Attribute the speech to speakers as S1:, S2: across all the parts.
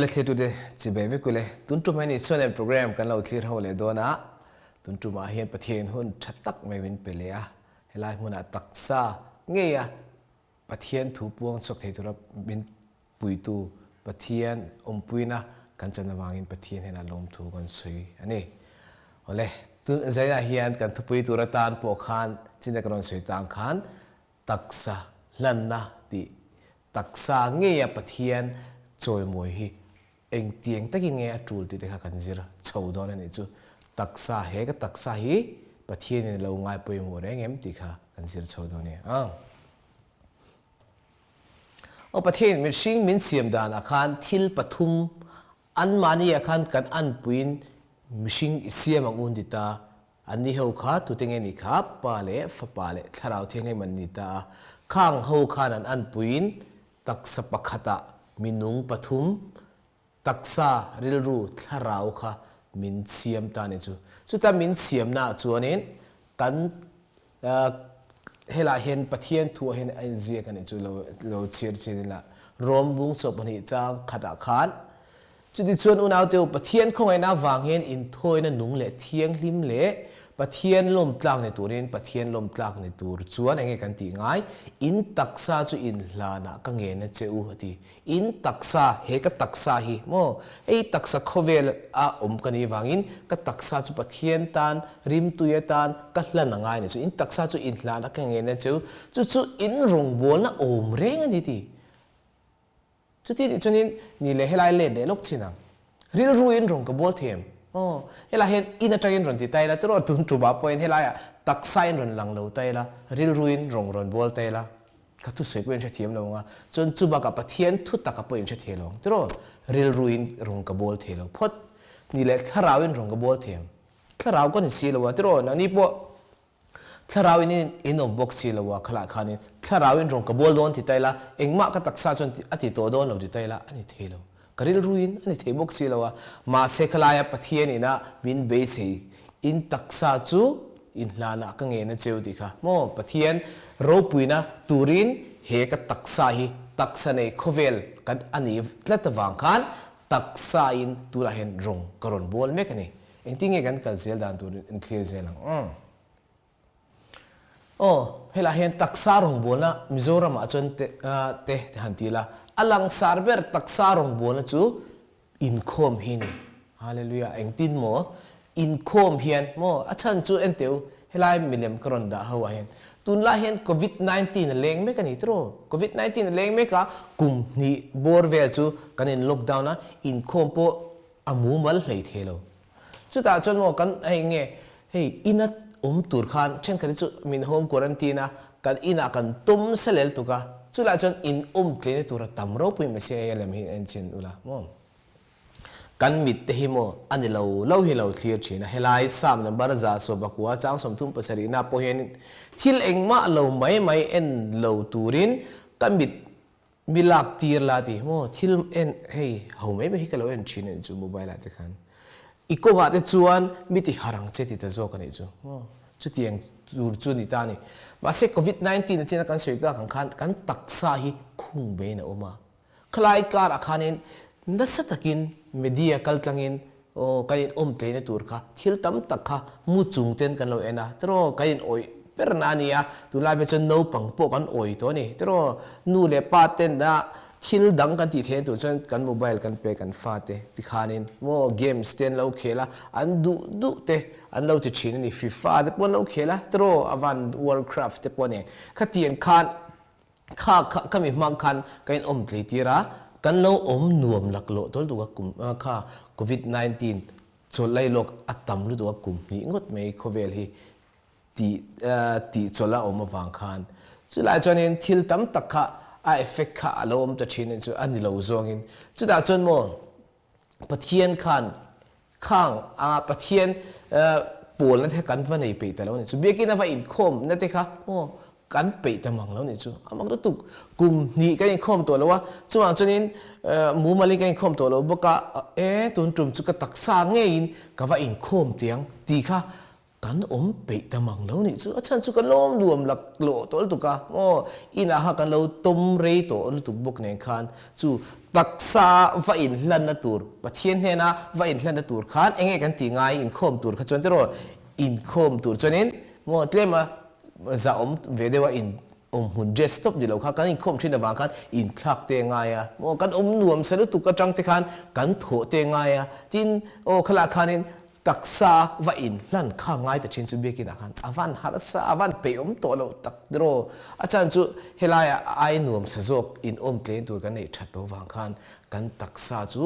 S1: Awle thlirtute chibai vek ule. Tun tum hian Isuanen program kan lo thlir ho leh dawn a, tun tumah hian Pathian hun tha tak mai min pe leh a, helai hmunah taksa ngeia Pathian thu puang chhuak thei tura min puitu Pathian awmpuina kan chan avangin Pathian hian a lawmthu kan sawi a ni. Awle, tun zainah hian kan thupui tur atan pawh khan chin a ka rawn sawi tang khan taksa hlanna tih taksa ngeia Pathian chawimawi hi engtiang takin nge a tul tih te kha kan zir chho dawn a nih chu. Taksa he ka taksa hi Pathianin a lo ngai pawimawh reng em tih kha kan zir chho dawn a ni ang. Aw Pathianin mihring min siam danah khan thil pathum anmahni ah khan kan anpuiin mihring i siam ang u an ti ta. Anni ho kha tute nge ni kha Pa leh Fapa leh Thlarau Thianghlim an ni ta a. Khang ho khan an anpuiin taksa pakhatah minung pathum taksa rilru thlarau kha min siam ta ni chu. Chuta min siamnaah chuanin kan Helaiah hian Pathian thuah hian a inziak a nih chu lo lo chhiar chin ila. Rom bung 12 chang khatah khan, Chutichuan unaute u, Pathian khawngaihna avang hian inthawina nung leh thianghlim leh Pathian lawmtlak ni turin Pathian lawmtlak ni tur chuan enge kan tih ngai? In taksa chu inhlanah ka ngen a che u, a ti. In taksa, he ka taksa hi maw? Hei taksa khawvel a awm ka nih vangin ka taksa chu Pathian tan, rimtui atan ka hlan a ngai a ni chu. In taksa chu in hlan a ka ngen a chu, chu chu in rawngbawlna awm reng a ni ti. Chuti nih chuanin ni leh helai let leh lawk chin ang. Rilru in rawn ka bawl them. Aw, helai hian in atangin rawn ti ta ila, tiraw tun tumah pawhin helaiah taksa in rawn lang lo ta ila, rilru in rawn rawn bawl ta ila. Ka thusawi pawh in hrethiam lo ang a, chuan chu bakah Pathian thu taka pawh in hrethei lo ang tiraw? Rilruin rawn ka bawl thei lo phawt. Ni leh thlarauin rawn ka bawl thei ang. Thlarau ka ni si lo a tiraw? Nangni pawh thlarauin in awm bawk si lo a, khalah khanin thlarauin rawn ka bawl dawn ti ta ila, engmah ka taksa chuan a ti tawh dawn lo ti ta ila, a ni thei lo. Ka rilruin a ni thei bawk si lo a, mahse khalaia Pathian ina min beisei in taksa chu inhlanah ka ngen a cheu tih kha maw Pathian ropuina turin he ka taksa hi taksa nei khawvel kan a nih tlat avang khan taksa in tunah hian rawng ka rawn bawl mek a ni. Engtin nge kan kal zel dan turin in thlir zel ang? Aw, helaiah hian taksa rawngbawlna Mizoramah chuan te te han ti ila, a langsar ber taksa rawngbawlna chu inkhawm hi ni. Hallelujah, engtin maw? Inkhawm hian maw? A chhan chu en teh u, helai milem ka rawn dah ho ah hian tunlai hian Covid 19 a leng mek a ni tiraw? Covid 19 a leng mek a, kum hnih bawr vel chu kan in lockdown a, inkhawm pawh a mumal hlei thei lo. Chutah chuan maw kan hei nge hei ina awm tur khan thenkhat hi chu min home quarantine a, kan inah kan tum selel tuk a, chulaiah chuan in awm tleina tura tam ropui mai si hei a lem hi en chin ula maw. Kan mit te hi maw a ni lo lo hi lo thlir thin a, helai Psalm number 119 chang 37 na pawh hian thil engmah lo mai mai en lo turin ka mit Mi lak tir la ti maw thil en hei ho mai mai hi ka lo en thin anih chu mobile ah te khan i kawngah te chuan mi ti har ang che ti ta zawk anih chu maw chutiang tur chu ni ta a ni. Mahse covid 19 a china kan sawi tak ang khan kan taksa hi khung bein a awm a, khalai karah khanin nasa takin media kal tlangin aw kan in awm tleina tur kha thil tam tak kha mu chung ten kan lo en a tiraw kan in awih ber na a ni a, tunlai phei chuan naupang pawh kan awih tawh a ni tiraw nu leh pa ten a thil dang kan tih theihna tur chuan kan mobile kan pe kan fate tikhanin maw games te an lo khel a an duh duh te an lo ti thin a ni fifa te pawh an lo khel a tiraw avan warcraft te pawh a ni khatiang khan Kha kha ka mi hmang khan ka in awm tlei tir a, kan lo awm nuam laklawh tawl tuk a kum kha covid 19 chawlh lai lawk a tam lutuk a kum hnih ngawt mai khawvel hi tih tih chawlh a awm avang khan chulai chuanin thil tam tak kha a effect kha a lo awm ta thin chu a ni lo zawngin chutah chuan maw Pathian khan khang a Pathian pawlna te kan va nei peih ta lo a ni chu. Biakinn a va inkhawm na te kha aw kan peih ta mang lo a ni chu. A mak lutuk kum hnih kan inkhawm tawh lo a, chuvang chuanin mumal in kan inkhawm tawh lo bawk a, e tun tum chu ka taksa ngeiin ka va inkhawm tiang tih kha. Kan awm peih ta mang lo nih chu, a chhan chu kan lo awm nuam laklawh tawh lutuk a, aw inah kha kan lo tawm rei tawh lutuk bawk nen khan chu taksa va inhlanna tur, Pathian hnena va inhlanna tur khan eng nge kan tih ngai inkhawm tur kha chuan tiraw inkhawm tur chuanin maw tlema zahawm ve deuha in awmhmun dress tawp ni lo kha kan inkhawm thin avang khan inthlak te ngai a, maw kan awm nuam sa lutuk atang te khan kan thawh te ngai a, tin aw khalah khanin Taksa va inhlan kha ngai ta thin chu biakinah khan a van harsa, a van peihawm tawh loh tak tiraw. A chan chu helaiah a ai nuam sa zawk in awm tleng tur kan neih that tawh vang khan kan taksa chu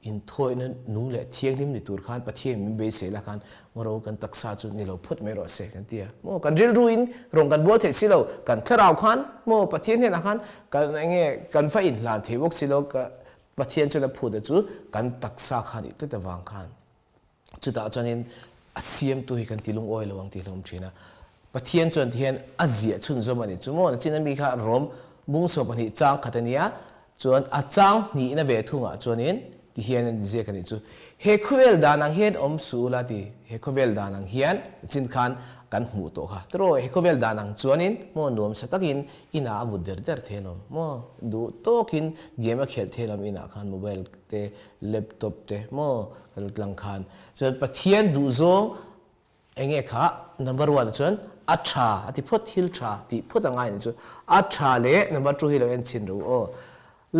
S1: inthawihna nung leh thianghlim ni tur khan Pathian min beisei la khan ngawro kan taksa chu ni lo phawt mai rawh se kan ti a. Maw kan rilruin rawn kan bual theih si lo, kan thlarau khan maw Pathian hnenah khan kan enge kan va inhlan thei bawk si lo ka Pathian chuan a phut a chu kan taksa kha nih tlat avang khan chutah chuanin a siamtu hi kan ti lungawi lo ang tih hlawm thin a. Pathian chuan tihian a ziah chhunzawm a ni chu maw? Nachin ami kha Rom bungsaw pahnih chang khat a nia, chuan a chang hnihna ve thungah chuanin tihian an ziak a nih chu. He khawvel dan ang hian awm suh ula ti, he khawvel dan ang hian nachin khan kan hmuh tawh kha. Tiraw he khawvel dan ang chuanin maw nuamsa takin Inah a mut der der thei alawm maw? Duh tawkin game a khelh thei alawm inah khan mobile te, laptop te maw kan tlang khan. Chuan Pathian duhzawng eng nge kha number one ah chuan a tha a ti phawt thil tha tih phawt a ngai anih chu. A tha leh number two hi lo en chhin ru aw.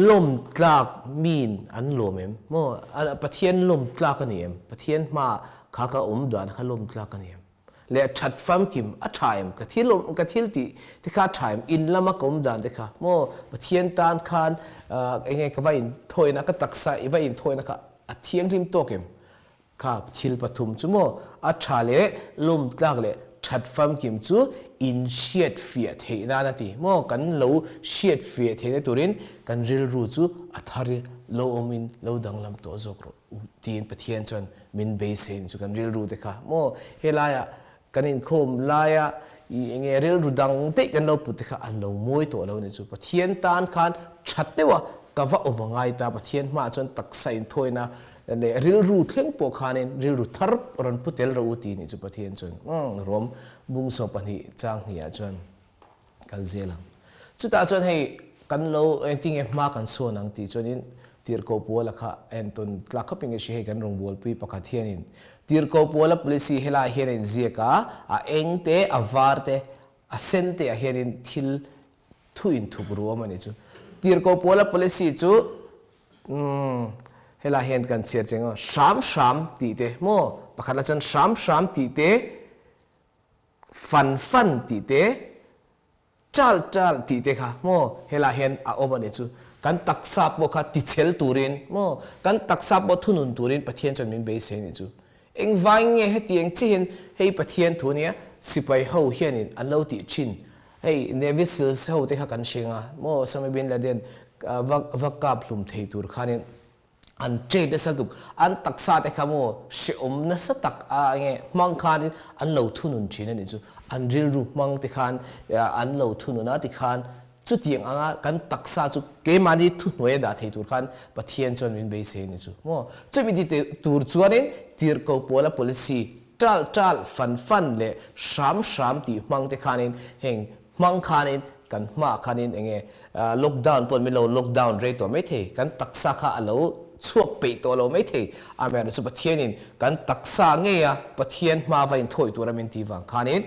S1: Lawm tlak min an lawm em maw? Pathian lawm tlak a ni em? Pathian hmaah kha ka awm dan kha lawm tlak a ni em? Leh that famkim a tha em? Ka thil awm, ka thil tih te kha a tha em? In lama ka awm dan te kha maw Pathian tan khan eng nge ka va inthawina, ka taksa i va inthawina kha a thianghlim tawk em? Kha thil pathum chu maw a tha leh lawmtlak leh that famkim chu in hriat fiah theih nan a ti maw? Kan lo hriat fiah theihna turin kan rilru chu a thar lo awmin lo danglam tawh zawk rawh. Tiin Pathian chuan min beisei ni chu kan rilru te kha maw helaiah kan inkhawm laia i enge rilru dang daih kan lo put te kha an lo mawi tawh lo ni chu Pathian tan khan that deuha ka va awm a ngai ta Pathian hmaah chuan taksa inthawina leh rilru thleng pawh khanin rilru thar rawn pu tel rawh u ti ni chu Pathian chuan Rom bungsaw pahnih chang hniah chuan kal zel ang. Chutah chuan hei kan lo engtinge hma kan sawn ang tih chuanin Tirhkoh Puala kha entawn tlak khawp in ka hria hei kan rawngbawlpui pakhat hianin Tirhkoh Puala policy helaiah hian a inziak a, a eng te, a var te, a sen te ah hianin thil thu inthup ruam a nih chu. Tirhkoh Puala policy chu umm helaiah hian kan chhiar cheng a, hram hram tih te maw pakhat lah chuan hram hram tih te, Fan fan tih te, ṭal ṭal tih te kha maw helaiah hian a awm a nih chu. Kan taksa pawh kha tichel turin maw, kan taksa pawh thunun turin Pathian chuan min beisei a nih chu. Engvangin nge hetiang chihin hei Pathian thu ania sipai ho hianin an lo tih ṭhin. Hei Navy Seals ho te kha kan hre nga maw Osama bin Laden va kap hlum thei tur khanin An train nasa lutuk, an taksa te kha maw hrehawm nasa tak a nge hmang khanin an lo thunun thin a nih chu. An rilru hmang te khan an lo thunun a tikhan chutiang anga kan taksa chu keimahni thuhnuai a dah thei tur khan Pathian chuan min beisei a nih chu maw. Chumi ti tur chuanin tirhkoh pawla policy ṭalh ṭalh, fan fan leh hram hram tih hmang te khanin heng Hmang khanin kan hmaah khanin enge lockdown pawh min lo lockdown rei tawh maithei, kan taksa kha a lo chhuak peih tawh lo maithei. Amaherawhchu chu Pathianin kan taksa ngeia Pathian hma va inthawih tura min tih vang khanin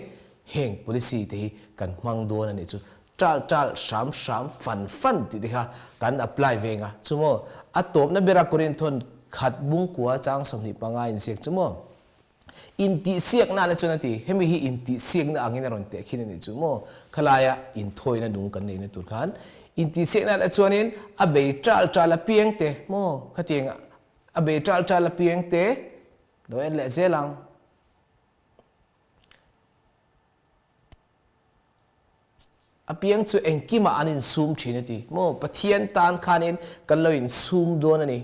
S1: heng policy te hi kan hmang dawn a nih chu. Ṭalh ṭalh, hram hram, fan fan tih te kha kan apply ve nga chu maw? A tawpna bera Korinthon khat bungkua chang 25 inziak chu maw? Intihsiakna na chuan a ti, hemi hi intihsiakna angin a rawn teh khin a nih chu maw? Khalaia inthawina nung kan neihna tur khan intihsiakna na chuanin a bei ṭal ṭal apiang te maw? Khatiang a bei ṭal ṭal apiang te lo en leh zel ang. Apiang chu engkimah an insum thin a ti. Maw? Pathian tan khanin kan lo insum dawn a ni.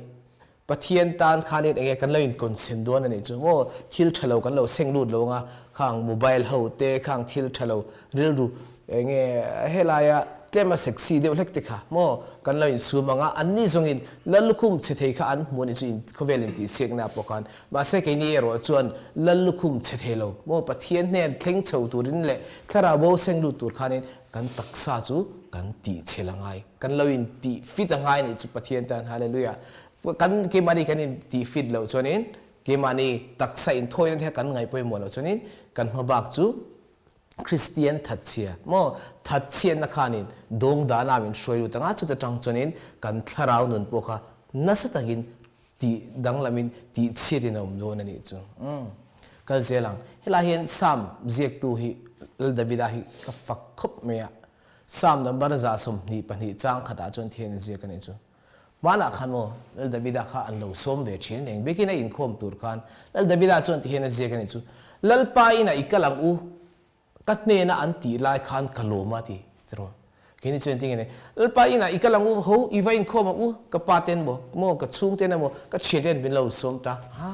S1: Pathian tan khanin enge kan lo inkonsen dawn a nih chu maw? Thil tha lo kan lo seng lut lo anga khang mobile ho te khang thil tha lo rilru enge helaia. Tlema sexy deuh hlek te kha maw kan lo insum ang a, anni zawngin Lallukhum chhe thei kha an hmu a nih chu in khawvel intihsiakna pawh khan. Mahse keini erawh chuan Lallukhum chhe thei lo maw Pathian hnen thleng chho turin leh thlarau bo seng lut tur khanin kan taksa chu kan tih chhel a ngai, kan lo intih fit a ngai a nih chu Pathian tan Hallelujah. Kan keimahni kan intih fit loh chuanin keimahni taksa inthawina te kha kan ngaih pawimawh loh chuanin kan hmabak chu Kristian thatchhia maw thatchhiatna khanin dawng dana min hruai lut anga chuta tang chuanin kan thlarau nun pawh kha nasa takin tih danglamin tih chhiatin a awm dawn a nih chu. Umm kal zel ang. Helai hian Psalm ziaktu hi Lal Davida hi ka fak khawp mai a. Psalm number 22 chang khatah chuan thian a ziak a nih chu. Hmanah khan maw Lal Davida kha an lo sawm ve thin reng biakin a inkhawm tur khan Lal Davida chuan tihian a ziak a nih chu, Lalpa inah i kal ang u, ka hnena an tih lai khan ka lawm a ti tiraw. Keini chuan engtin nge ni, Lalpa inah i kal ang u, ho i va inkhawm ang u, ka pa ten maw, maw ka chhung ten emaw, ka thian ten min lo sawm ta, ha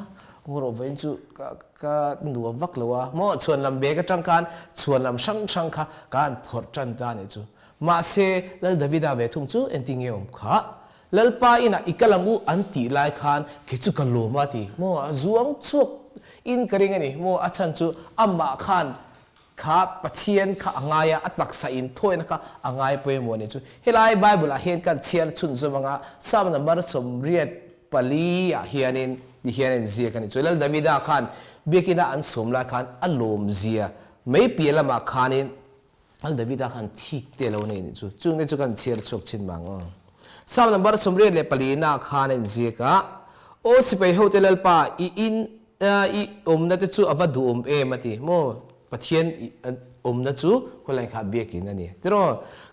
S1: ngaw rawh vawiin chu ka ka nuam vak lo a, maw chhuanlam bag atang khan chhuanlam hrang hrang kha ka han phawrh tan ta a nih chu. Mahse, Lal Davida ve thung chu engtin nge awm kha? Lalpa inah i kal ang u an tih lai khan kei chu ka lawm a ti maw? A zuang chhuak in ka ring a ni maw? A chhan chu amah khan kha Pathian kha a ngai a, a taksa in thawina kha a ngai pawimawh a nih chu. Helai Bible ah hian kan chhiar chhunzawm anga Psalm number 84 ah hianin ti hian a inziak a nih chu. Lal Davida khan biakina an sawm lai khan a lawmzia mai piah lamah khanin Al Davida khan thik te lo nei nih chu. Chung te chu kan chhiar chhuak chin mang aw. Psalm number 84 na khan a inziak a, Aw sipai hote Lalpa, i in i awmna te chu a va duhawm em a ti. Maw Pathian awmna chu khawlai kha biakin a ni. Tiraw?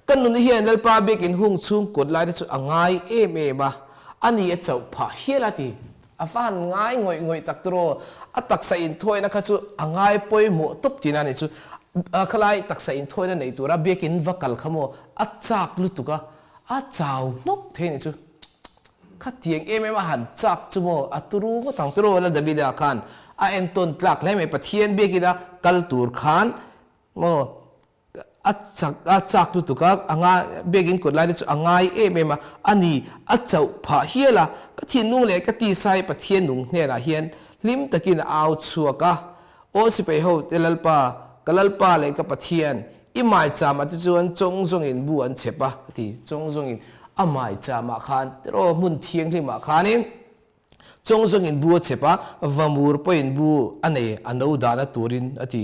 S1: Kan nun hian Lalpa biakin hung chhung kawt lai te chu a ngai em em a, a ni a chauh phah hial a ti. A va han ngai ngawih ngawih tak tiraw? A taksa inthawina kha chu a ngai pawimawh tawp tihna a nih chu. Khalai taksa inthawina nei tura biakin va kal kha maw a chak lutuk a, a chau hnawk thei a nih chu. Khatiang em em a han chak chu maw a turu ngawt ang tiraw? Lal Davida khan a entawn tlak hle mai. Pathian biakina kal tur khan maw A chak a chak lutuk a, a ngai biakin kawt lai te chu a ngai em em a, a ni a chauh phah hial a, ka thinlung leh ka tisa hi Pathian nung hnenah hian hlim takin a au chhuak a, Aw sipai ho te Lalpa, ka Lalpa leh ka Pathian, i maicham ah te chuan chawng zawngin bu an chep a, a ti, chawng zawngin a maicham ah khan, tiraw hmun thianghlim ah khanin chawng zawngin bu a chep a, vamur pawhin bu a nei a no dahna turin a ti.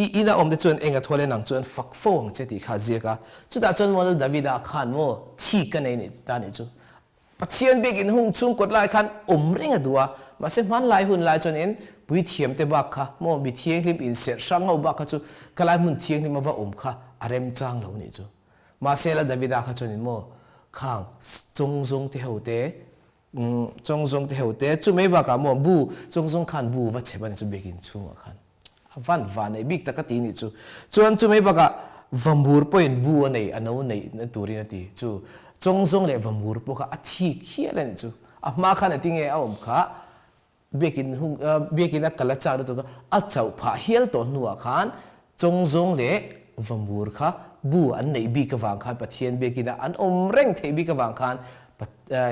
S1: I ina awmte chuan eng a thawl en ang chuan fak fo ang che tih kha a ziak a. Chutah chuan maw Lal Davida khan maw thi ka nei nih ta nih chu. Pathian biak in hung chhung kawt lai khan awm reng a duh a, mahse hmanlai hun lai chuan in puithiamte bak kha maw mi thianghlim inserh hrang ho bak kha chu khalai hmun thianghlim a va awm kha a remchang lo nih chu. Mahse Lal Davida kha chuan in maw khang chawngzawng te ho te Chawngzawng te ho te chu mai bakah maw bu chawngzawng khan bu va chep a ni chu biakin chhungah khan a van van nei bik tak a ti nih chu. Chuan chu mai bakah vamur pawhin bu a nei a no neih na turin a ti chu chawngzawng leh vamur pawh kha a thik hial a nih chu. A hma khan a ti nge a awm kha biakin hung biakin a kal a chak lutuk a a chauh phah hial tawh hnuah khan chawngzawng leh vamur kha bu an neih bik avang khan Pathian biakin a an awm reng theih bik avang khan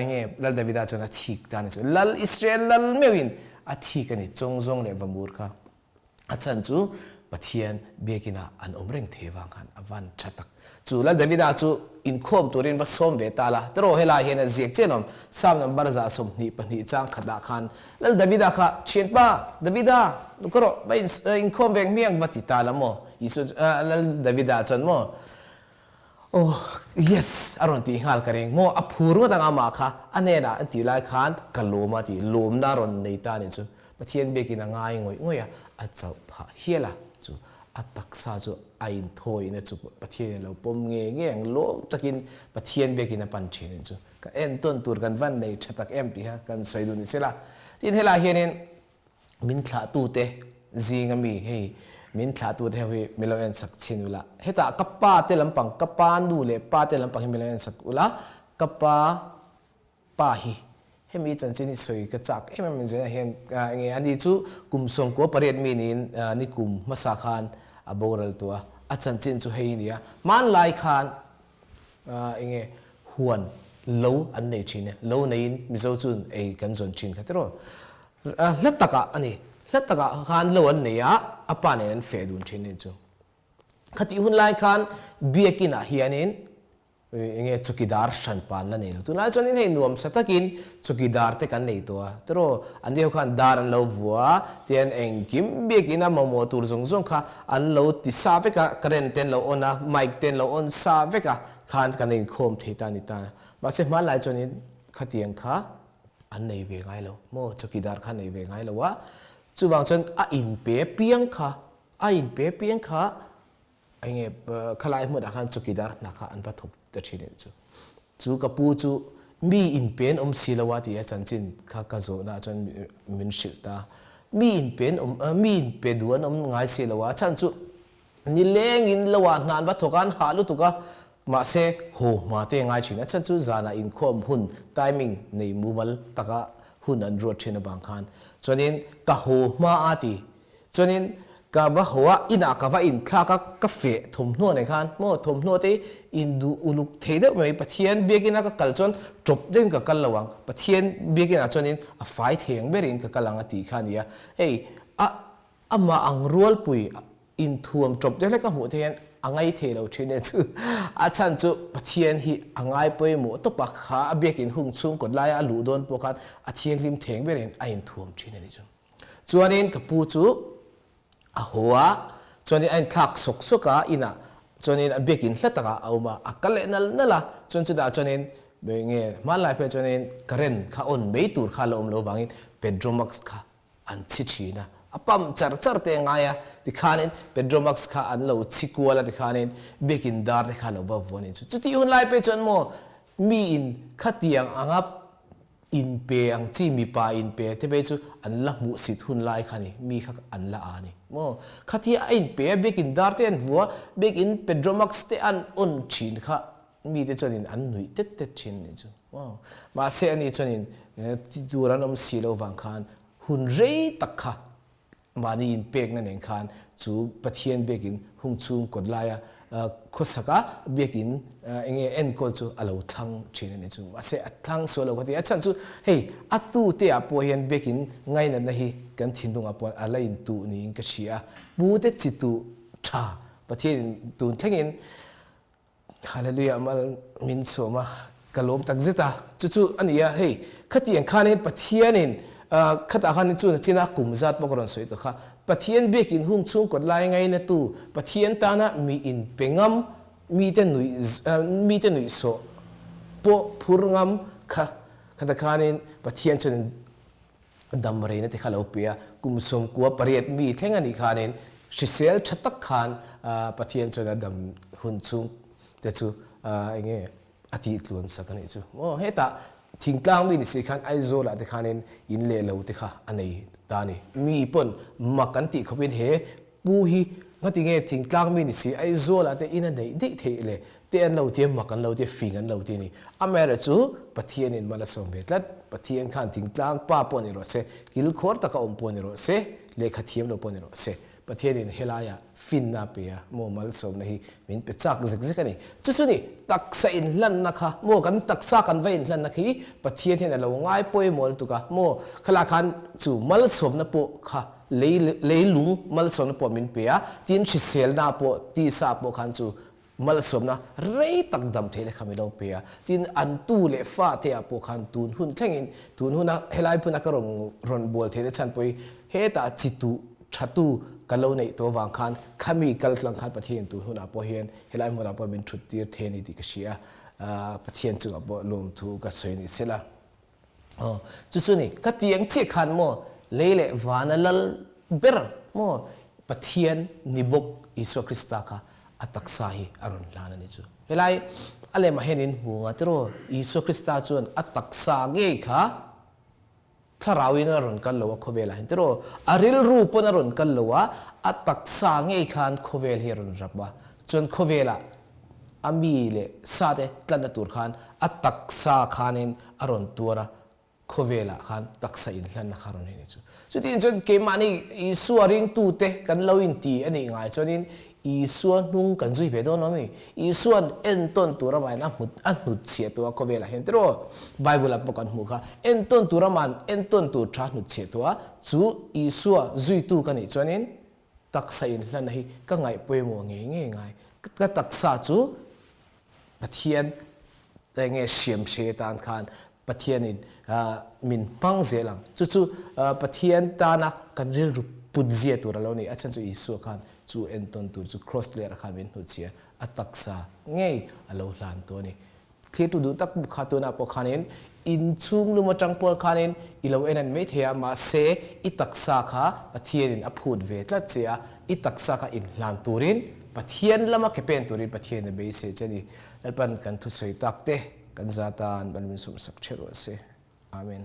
S1: enge Lal Davida chuan a thik ta a ni chu Lal Israel lal meuhin a thik a ni chawngzawng leh vamur kha A chhan chu Pathian biakina an awm reng thei avang khan a van tha tak. Chu Lal Davida chu inkhawm turin va sawm ve ta la, tiraw helai hian a ziak chiah lawm, Psalm number 122 chang khatah khan Lal Davida kha, Thianpa, Davida, luka rawh, va inkhawm veng hmiang va ti ta la maw? Isua chu, Lal Davida chuan maw, Aw, yes, a rawn tih nghal ka ring maw, a phur ngawt ang amah kha, a hnenah an tih lai khan ka lawm a tih, lawmna a rawn nei ta a nih chu. Pathian biakin a ngai ngawih ngawih a, a chauh phah hial a, chu a taksa chu a inthawihna chu Pathianin a lo pawm nge nge ang, lawm takin Pathian biakin a pan thin a nih chu. Ka entawn tur kan van nei tha tak em tih kha kan sawi duh ni sela. Tin, helaiah hianin min thlahtute zinga mi hei min thlahtute ho hi min lo en sak chhin ula, hetah ka pa te lampang, ka pa nu leh pa te lampang hi min lo en sak ula, ka pa pa hi hemi chanchin hi sawi ka chak em em in zena hian enge ani chu kum 98 mi niin ni kum hmasa khan a boral tawh a, a chanchin chu hei a ni a, hmanlai khan. enge huan lo an nei thin e, lo neiin Mizo chuan ei kan zawn thin kha tiraw. Hla takah a ni, hla takah khan lo an nei a, a pa nen an feh dun thin a ni chu. Khatih hun lai khan biakin ah hianin enge chawkidar hran pa an la nei lo. Tunlai chuanin hei nuamsa takin chawkidar te kan nei tawh a, tiraw an ni ho khan dar an lo vua a, tihian engkim biakin a mamawh tur zawng zawng kha an lo ti sa vek a, current te an lo on a, mic te an lo on sa vek a, khan kan inkhawm thei ta a ni ta. Mahse hmanlai chuanin khatiang kha an nei ve ngai lo maw, chawkidar kha an nei ve ngai lo a, chuvang chuan a inpe piang kha A inpe piang kha enge khalai hmunah khan chawkidar hna kha an va thawk ta thin anih chu. Chu ka pu chu mi inpe an awm si lo a ti a chanchin kha ka zawhna ah chuan min hrilh ta. Mi inpe an awm mi inpe duh an awm ngai si lo a chhan chu nilengin lo ah hna an va thawk a an hah lutuk a mahse haw hma te ngai thin a chhan chu zanah inkhawm hun timing nei mumal taka hun an ruat thin avang khan chuanin ka haw hma a ti Chuanin ka va haw a, inah ka va inthlak a, ka feh thawmhnaw nei khan maw thawmhnaw te induh uluk thei deuh mai, Pathian biakina ka kal chuan tawp deuhin ka kal lo ang, Pathian biakinah chuanin a fai thei ang berin ka kal ang a tih kha a ni a, hei a amah ang rualpui inthuam tawp deuh hlek a hmuh te hian a ngai thei lo thin e chu a chhan chu Pathian hi a ngai pawimawh tawp a, kha a biakin hung chhung kawt laia a luh dawn pawh khan a thianghlim thei ang berin a inthuam thin a ni chu. Chuanin ka pu chu a haw a, chuanin a inthlak sawk sawk a inah chuanin a biakin hla takah a awm a, a kal leh nal nal a, chuan chutah chuanin enge hmanlai phei chuanin current kha on mai tur kha a la awm lo vangin Petromax kha an chhi thin a, a pump char char te a ngai a, tikhanin Petromax kha an lo chhi kual a tikhanin biakin dar te kha a lo va vuan in chu. Chutih hun lai phei chuan maw miin khatiang anga Inpe ang chi mipa inpe te phei chu an la hmuh sit hun lai kha ni, mi kha an la a ni maw? Khatia a inpe a, biakin dar te an hmu a, biakin Petromax te an on thin kha mi te chuanin an nuih tet tet thin a nih chu maw? Mahse ani chuanin ti tur an awm si lo vang khan hun rei tak kha Mahni inpekna nen khan chu Pathian biakin hung chhung kawt laia khawsaka biakin enge enkawl chu a lo thlang thin a ni chu. Mahse a thlang sual lo ka ti. A chhan chu hei a tute ah pawh hian biakin ngainatna hi kan thinlungah pawh a la intuh niin ka hria a. Pute chi tuh tha Pathianin tun thlengin Hallelujah mal min sawm a, ka lawm tak zet a, chu chu a ni a, hei khatiang khanin Pathianin khatah khanin chu nachina kum zat pawh ka rawn sawi tawh kha, Pathian biakin hung chhung kawt lai ngainatu, Pathian tana mi inpe ngam, mite nuih mite nuihsawh pawh phur ngam kha khatah khanin Pathian chuanin dam reina te kha lo pe a, kum 18 mi thleng a nih khanin hrisel tha tak khan Pathian chuan a dam hun chhung te chu enge a tih tluan sak a nih chu. Maw hetah thingtlang mi ni si khan Aizawl ah te khanin in leh lo te kha a nei ta a ni. Mi pawn mak an tih khawpin he Pu hi ngati nge thingtlang mi ni si Aizawl ah te in a neih daih theih le te an lo ti a, mak an lo ti a, fing an lo ti a ni. Amaherawh chu Pathian in mal a sawm ve tlat. Pathian khan thingtlang pa pawh ni rawh se, kilkhawr taka awm pawh ni rawh se, lehkha thiam lo pawh ni rawh se, Pathian in helai ah finna a pe a, maw malsawmna hi min pe chak zek zek a ni. Chu chu ni, taksa inhlanna kha, maw kan taksa kan va inhlanna khi Pathian hian a lo ngai pawimawh lutuk a, maw khalai khan chu malsawmna pawh kha Lei leilung malsawmna pawh min pe a, tin hriselna pawh tisa pawh khan chu malsawmna rei tak dam theihna kha min lo pe a, tin an tu leh fa te ah pawh khan tun hun thlengin tun huna helai hmuna ka rawn rawn bual theihna chhan pawh hi hetah chi tuh tha tu ka lo neih tawh avang khan khami kal tlang khan Pathian tun hunah pawh hian helai hmunah pawh min thut tir thei a ni tih ka hria a, Pathian chungah pawh lawmthu ka sawi ni sela. Aw, chu chu ni, ka ti ang chiah khan maw lei leh vana lal ber maw Pathian ni bawk Isua Krista kha a taksa hi a rawn hlan a ni chu. Helai a lemah hian in hmu nga tiraw Isua Krista chuan a taksa ngei kha thlarauin a rawn kal lo a khawvelah hian tiraw a rilru pawn a rawn kal lo a, a taksa ngei khan khawvel hi a rawn rap a, chuan khawvelah A mi leh sa te tlatna tur khan a taksa khanin a rawn tuar a, khawvelah khan taksa inhlanna kha a rawn nei a ni chu. Chutiang chuan keimahni Isua ringtute kan lo inti a nih ngai chuanin Isua hnung kan zui ve dawn lo mi? Isua'n entawn tur amahin a hmut a hnutchhiah tawh a khawvelah hian tiraw? Bible ah pawh kan hmuh kha, entawn tur ama'n entawn tur tha hnutchhiah tawh a, chu Isua zuitu ka nih chuanin taksa inhlanna hi ka ngaih pawimawh ngei ngei ngai. Ka taksa chu Pathian enge hriam hre tan khan Pathianin min hmang zel ang. Chu chu Pathian tana kan rilru put zia tur a lo ni. A chhan chu Isua khan chu entawn tur chu Kross lerah khan min hnuchhia a taksa ngei a lo hlan tu a ni. Thlirtu duh tak kha tunah pawh khanin inchhung lum atang pawh khanin i lo en an mai thei a, mahse i taksa kha Pathianin a phut ve tlat che a, i taksa kha inhlan turin Pathian lama ke pen turin Pathian a beisei che a ni. Lalpan kan thusawi tak te kan za tan Balmin sawmsak ṭheuh rawh se. Amen.